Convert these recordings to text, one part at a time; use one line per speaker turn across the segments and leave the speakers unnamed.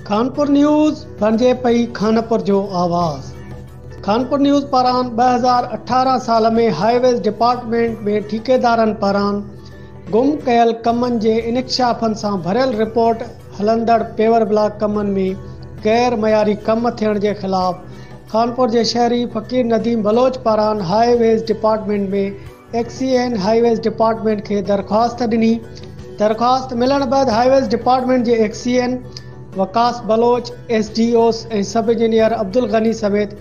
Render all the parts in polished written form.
Khanpur news بڻجي پئي خانپور جو آواز. خانپور نيوز پاران 2018 سال ۾ هاء ويز ڊپارٽمينٽ ۾ ٺيڪيدارن پاران گم ڪيل ڪمن جي انڪشافن سان ڀريل رپورٽ هلندڙ پيور بلاڪ ڪمن ۾ غير معياري ڪم ٿيڻ جي خلاف خانپور جي شهري فقير نديم بلوچ پاران high ways department ۾ XEN high ways department کي درخواست ڏني. درخواست ملڻ بعد هاء ويز ڊپارٽمينٽ جي XEN Waqas Baloch, S D Os ۽ sub engineer Abdul Ghani سميت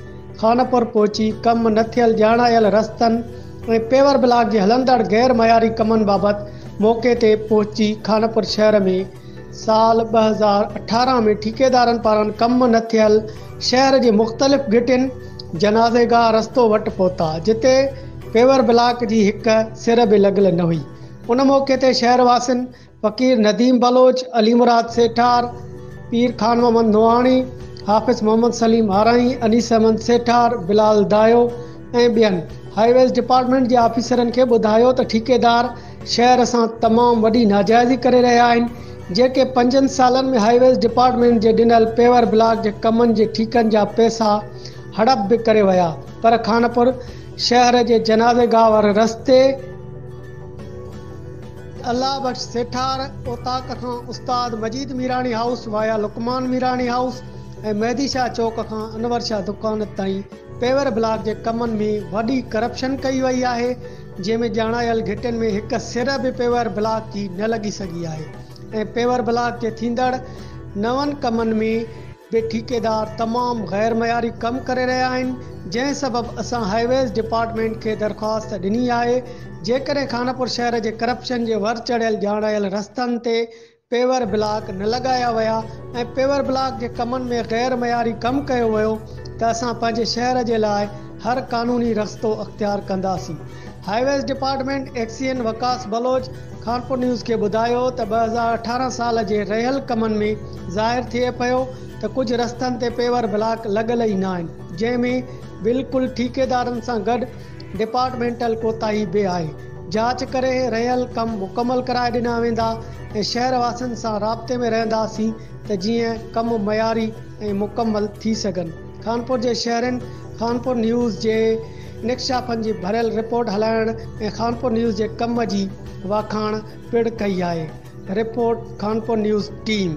خانپور پهچي ڪم نه ٿيل ڄاڻايل رستن ۽ پيور بلاڪ جي هلندڙ غير معياري ڪمن بابت موقعي تي پهچي خانپور شهر ۾ سال 2018 ۾ ٺيڪيدارن پاران ڪم نه ٿيل شهر جي مختلف گهٽين جنازي گاهه رستو وٽ پهتا جتي پيور بلاڪ جي هڪ سر به لڳل نه هئي ان موقعي تي شهر واسين فقير نديم بلوچ، علي مراد سيٺار، پير خان محمد نوحاڻي، حافظ محمد سليم آرائين، انيس احمد سيٺار، بلال دايو ۽ ٻين هاء ويز ڊپارٽمينٽ جي آفيسرن کي ٻڌايو ته ٺيڪيدار شهر سان تمام وڏي ناجائزي ڪري رهيا آهن جيڪي پنجن سالن ۾ هاء ويز ڊپارٽمينٽ جي ڏنل پيور بلاڪ جي ڪمن جي ٺيڪن جا پئسا هڙپ به ڪري ويا پر خانپور شهر جي جنازي گاهه واري رستي الله بخش سيٺار اوطاق کان استاد Majeed Mirani house via Luqman Mirani house ۽ Mehdi Shah چوڪ کان انور شاهه دڪان تائين پيور بلاڪ جي ڪمن ۾ وڏي ڪرپشن ڪئي وئي آهي جنهن ۾ ڄاڻايل گهٽين ۾ هڪ سر به پيور بلاڪ جي نه لڳي سگهي آهي ۽ پيور بلاڪ جي ٿيندڙ نون ڪمن ۾ به ٺيڪيدار تمام غير معياري ڪم ڪري رهيا آهن جنهن سبب اسان هاء ويز ڊپارٽمينٽ کي درخواست ڏني آهي جيڪڏهن خانپور شهر جي ڪرپشن جي ور چڙهيل ڄاڻايل رستن تي پيور بلاڪ نه لڳايا ويا ۽ پيور بلاڪ جي ڪمن ۾ غير معياري ڪم ڪيو ويو ته اسان پنهنجي شهر جي لاء هر قانوني رستو اختيار ڪنداسين. High ways department XEN Waqas Baloch Khanpur news کي ٻڌايو ته 2018 سال جي رهيل ڪمن ۾ ظاهر ٿئي پيو ته ڪجهه رستن تي پيور بلاڪ لڳل ئي ناهن جنهن ۾ بلڪل ٺيڪيدارن سان گڏ ڊپارٽمينٽل ڪوتاهي به آهي جاچ ڪري رهيل ڪم مڪمل ڪرائي ڏنا ويندا ۽ شهر واسين سان رابطي ۾ رهنداسين ته جيئن ڪم معياري ۽ مڪمل ٿي سگهن. خانپور جي شهرين خانپور نيوز جي انڪشافن جي ڀريل رپورٽ هلائڻ ۽ خانپور نيوز جي ڪم جي واکاڻ پڻ ڪئي آهي. Report, Khanpur news team.